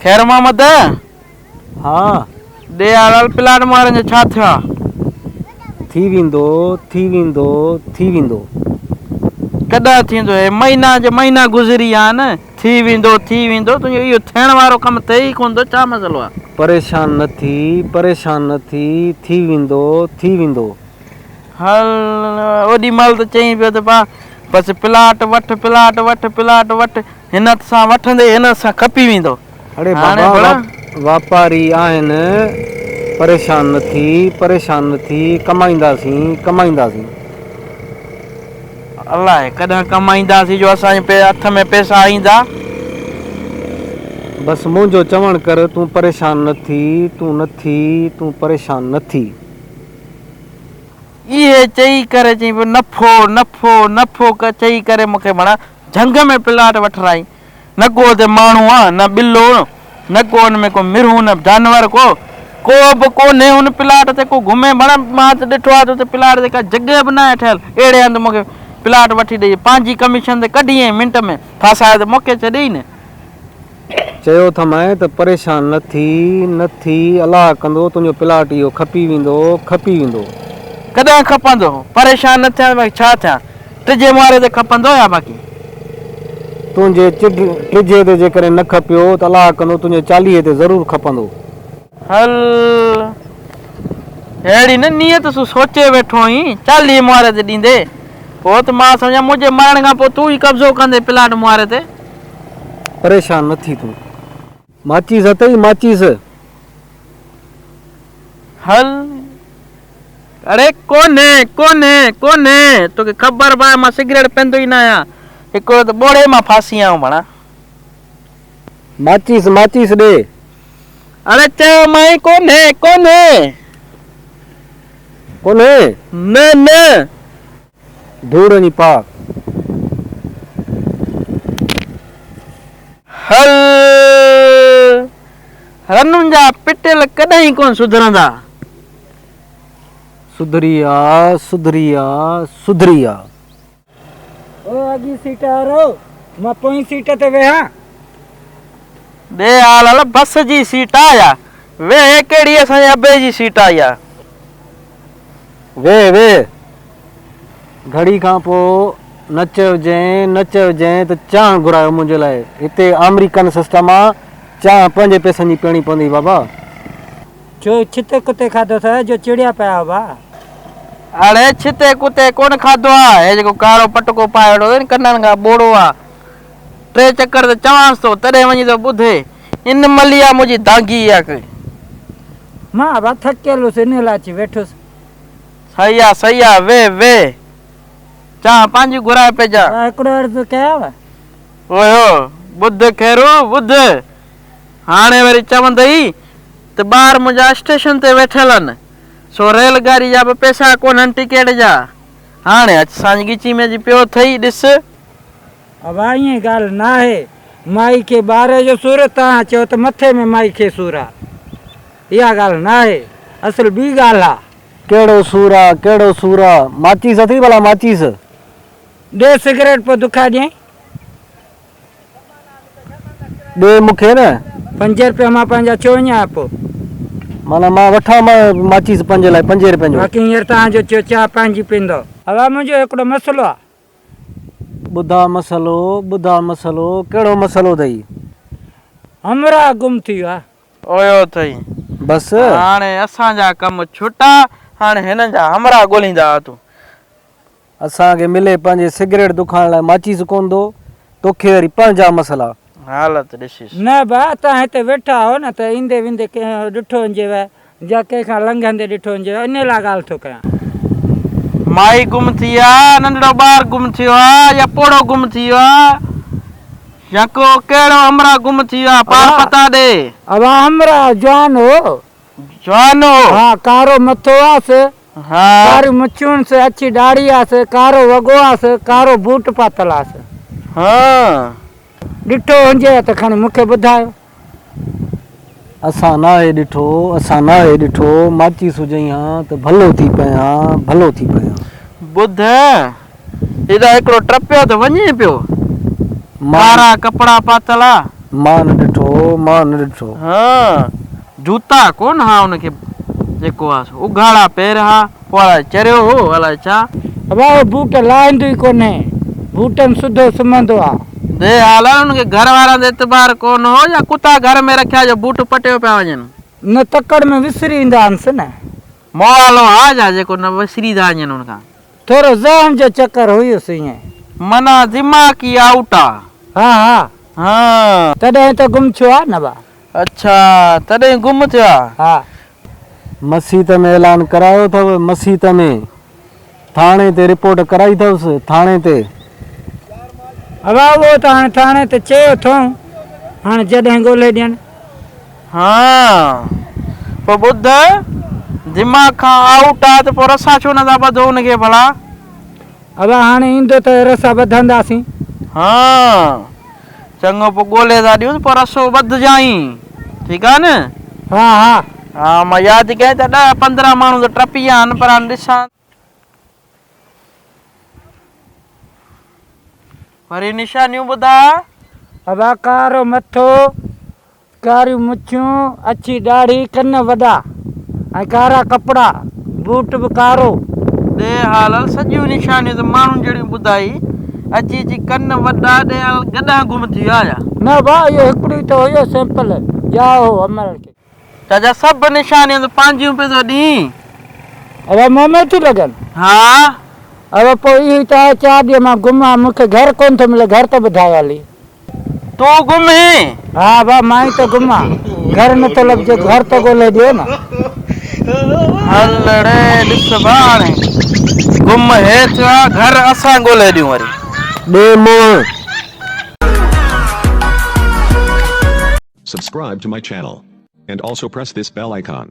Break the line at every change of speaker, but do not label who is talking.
خير محمد!
ها.
ڏي آڙل پلاٽ مارن جو ڇا ٿيو آ؟
ٿي ويندو، ٿي ويندو، ٿي ويندو.
ڪڏهن ٿيندو؟ هي مهينا جا مهينا گذري ويا آهن. ٿي ويندو، ٿي ويندو، تنهنجو اهو ٿيڻ وارو ڪم ٿئي ئي ڪونه ٿو، ڇا مسئلو آ؟
پريشان نه ٿي، پريشان نه ٿي، ٿي ويندو، ٿي ويندو.
هل، اوڏي مهل ته چئين پيو ته پا، بس پلاٽ وٺ، پلاٽ وٺ، پلاٽ وٺ. هن هٿ سان وٺندي هن هٿ سان کپي ويندو.
اڙي بابا واپاري آهن پريشان نه ٿي پريشان نه ٿي ڪمائينداسين ڪمائينداسين.
الائي ڪڏهن ڪمائينداسين جو اسان جي هٿ ۾ پئسا ايندا.
بس منهنجو چوڻ ڪر تون پريشان نه ٿي تون نه ٿي تون پريشان نه ٿي.
اهي چئي ڪري چئين پيو نفعو نفعو نفعو چئي ڪري مون کي معنيٰ جهنگ ۾ پلاٽ وٺرائين. نه ڪو اتي ماڻهو آ، نه ٻلو، نه ڪو ان ۾ ڪو مرهون نه جانور ڪو، ڪو به ڪونهي ان پلاٽ تي ڪو گهمي معنيٰ مان ته ڏٺو آ ته اتي پلاٽ تي ڪا جڳهه به ناهي ٺهيل اهڙي هنڌ مون کي پلاٽ وٺي ڏئي پنهنجي ڪميشن تي ڪڍي ائين منٽ ۾ ڦاسائي ته مون کي ڇڏي ئي نه.
چيو اٿمانء ته پريشان نه ٿي، نه ٿي، الله ڪندو تنهنجو پلاٽ اهو کپي ويندو، کپي ويندو.
ڪڏهن کپندو؟ پريشان نه ٿيان ته باقي ڇا ٿيان؟ ٽجهي ماري تي کپندو يا باقي؟
تنهنجي ٽجهي تي جيڪڏهن نه کپيو ته الله ڪندو تنهنجي چاليهي تي ضرور کپندو.
هل، اهڙي نه نيت سون سوچي ويٺو آهين، چاليهي ماري تي ڏيندي؟ پوء ته مان سمجهان منهنجي مرڻ کان پوء تون ئي قبضو ڪندين پلاٽ ماري تي.
پريشان نه ٿي تون. ماچيس اٿئي ماچيس.
هل اڙي ڪونهي ڪونهي ڪونهي توکي خبر به آهي مان سگريٽ پيئندو ئي نه آهيان هڪڙو ته ٻوڙي مان ڦاسي آيو ڀڻا.
ماچيس ماچيس ڏي.
اڙي چيومانء ڪونهي ڪونهي.
ڪونهي؟
نه نه.
ڌوڙ وڃي پاء.
هل! رنن جا پٽيل ڪڏهن ئي ڪونه سڌرندا.
سڌري آ، سڌري آ، سڌري آ.
او اڳين سيٽ وارو، مان پوئين سيٽ تي ويهان؟
ڏي حال هل، بس جي سيٽ آ يا؟ ويهه ڪهڙي اسان جي ابي جي سيٽ آ اها.
ويهه ويهه. گهڙي کان پوء نه چئجين نه چئجين ته چانهه گهرايو منهنجي لاء. هتي آمريڪن سسٽم آ، چانهه پنهنجي پئسن جي پيئڻي پوندي بابا.
ڇو ڇتي ڪتي کاڌو اٿئي جو چڙيا پيا آهيو ڀاء.
اڙي ڇتي ڪتي ڪونه کاڌو آ، هي جيڪو ڪارو پٽڪو پائي ويٺو اٿئي نه ڪنن کان ٻوڙو آ. ٽي چڪر ته چوانس ٿو تڏهن وڃي ٿو ٻڌي. ان ملي آ منهنجي دانگي اها ڪئي.
مان ڀاء ٿڪيل هوس انهي لاء اچي ويٺس.
صحيح آ صحيح آ ويهه ويهه. چانهه پنهنجي گهرائي پيجان.
ڀاء هڪڙو عرض ڪيانو.
اوهيو ٻڌ خيرو ٻڌ. هاڻي وري چوندئي ته ٻار منهنجا اسٽيشن تي ويٺل آهن سو ريل گاڏي جا به پئسا ڪونهن ٽڪيٽ جا. هاڻي اچ سانجهه ڳچي ۾ اچي پيو اٿئي ڏس.
ابا ائين ڳالهه ناهي. مائي کي ٻار جو سور، توهان چئو ته مٿي ۾ مائي کي سور آ. اها ڳالهه ناهي. اصل ٻي ڳالهه آ.
ڪهڙو سور آ، ڪهڙو سور آ. ماچيس اٿئي ڀلا ماچيس.
ڏي سگريٽ پوء دکا ڏيئين.
ڏي مون کي نه.
پنج رپيا مان پنهنجا ڇو وڃايان پوء.
معنيٰ مان وٺان مان ماچيس پنهنجي لاء پنجين رپين جو.
باقي هينئر توهان جو چيو چاء پنهنجي پيئندؤ. ابا منهنجو هڪڙو مسئلو آ.
ٻڌاء مسئلو، ٻڌاء مسئلو، ڪهڙو مسئلو اٿئي؟
همراهه گم ٿي ويو آ.
اويو اٿئي.
بس.
هاڻي اسان جا ڪم ڇٽا، هاڻي هنن جا همراهه ڳوليندا اٿون.
اسان کي ملي پنهنجي سگريٽ دکائڻ لاء ماچيس ڪونه ٿو، توکي وري پنهنجا مسئلا.
حالت ڏسيس.
نه ڀاء، توهان هتي ويٺا آهيو نه ته ايندي ويندي ڪنهن ڏٺو هجيو يا ڪنهن کان لنگهندي ڏٺو هجيو، انهيء لاء ڳالهه ٿو ڪيان.
مائي گم ٿي آ، ننڍڙو ٻار گم ٿيو آ يا پوڙهو گم ٿي ويو آ يا ڪو ڪهڙو همراهه گم ٿي ويو آ، پار پتا ڏي.
ابا همراهه جوان هو.
جوان هو؟
ها، ڪارو مٿو هئس،
ها.
ڪاريون مڇون هئس، اڇي ڏاڙهي هئس، ڪارو وڳو هئس، ڪارو بوٽ پاتل هئس.
ها.
ڏٺو هجي ته کڻي مون کي ٻڌايو.
اسان ناهي ڏٺو، اسان ناهي ڏٺو، ماچيس هجئين ها ته ڀلو ٿي پئين ها، ڀلو ٿي پئين ها.
ٻڌ، هيڏانهن هڪڙو ٽپيو ته وڃي پيو. ڪارا ڪپڙا پاتل آ.
مان نه ڏٺو، مان نه ڏٺو.
ها، جوتا ڪونه ها ان کي جيڪو ها سو اگهاڙا پير ها، پوء الائي چريو هو الائي ڇا.
ابا اهو بوٽ لاهيندو ئي ڪونهي، بوٽن سڌو سمهندو آ.
The حال آ، ان کي گهر وارن تي اعتبار ڪونه هو يا ڪتا گهر ۾ رکيا جو بوٽ پٽيو پيا وڃن.
نه تڪڙ ۾ وسري ايندا آهنس نه.
موالو آ ڇا جيڪو نه وسري ٿا وڃن ان کان.
ٿورو ذهن جو چڪر هيس ائين.
معنيٰ دماغ ئي آئوٽ آ.
ها ها.
ها.
تڏهن ته گم ٿيو آ نه ڀا.
اڇا تڏهن گم ٿيو آ.
ها.
مسيت ۾ اعلان ڪرايو اٿو مسيت ۾. ٿاڻي تي رپورٽ ڪرائي اٿس ٿاڻي تي.
ابا اهو ته هاڻي ٿاڻي تي چيو اٿئون هاڻي جڏهن ڳولهي ڏين.
ها پوء ٻڌ دماغ کان آئوٽ آ ته پوء رسا ڇو نٿا ٻڌو ان کي ڀلا.
ابا هاڻي ايندو ته رسا ٻڌنداسين.
ها چڱو پوء ڳولهي ٿا ڏيون پوء رسو ٻڌجانء ٺيڪ آ نه.
ها ها.
ها مان ياد ڪيائين ته ڏهه 15 ماڻهو ته ٽپي ويا آهن پر هاڻي ڏسان. وري نشانيون ٻڌاء.
ابا ڪارو مٿو، ڪاريون مڇون، اڇي ڏاڙهي، ڪن وڏا ۽ ڪارا ڪپڙا، بوٽ به ڪارو.
ڏي حالل سڄيون نشانيون ته ماڻهن جهڙيون ٻڌائي، اچي چي ڪن وڏا، ڏي حالل گڏهه گم ٿي ويا ڇا؟
نه ڀاء اهو هڪڙو ئي ته هيو سيمپل، ڄائو هو امڙ کي.
چاچا سڀ نشانيون ته پنهنجيون پيو ٿو ڏين.
ابا مون ۾ ٿيون لڳن.
ها.
ابا پوء اهو ئي ته آهي چار ڏينهن مان گم آهيان مون کي گهر ڪونه ٿو ملي گهر ته ٻڌايو هلي.
تون گم هين؟
ها ابا مان ئي ته گم آهيان گهر نه ٿو لڀجي گهر ته ڳولهي ڏيو نه.
هل ڙي ڏس ڀا هاڻي گم هي ٿيو آهي گهر اسان ڳولهي ڏيون وري.
ڏي منهن.
Subscribe to my channel. And also press this bell icon.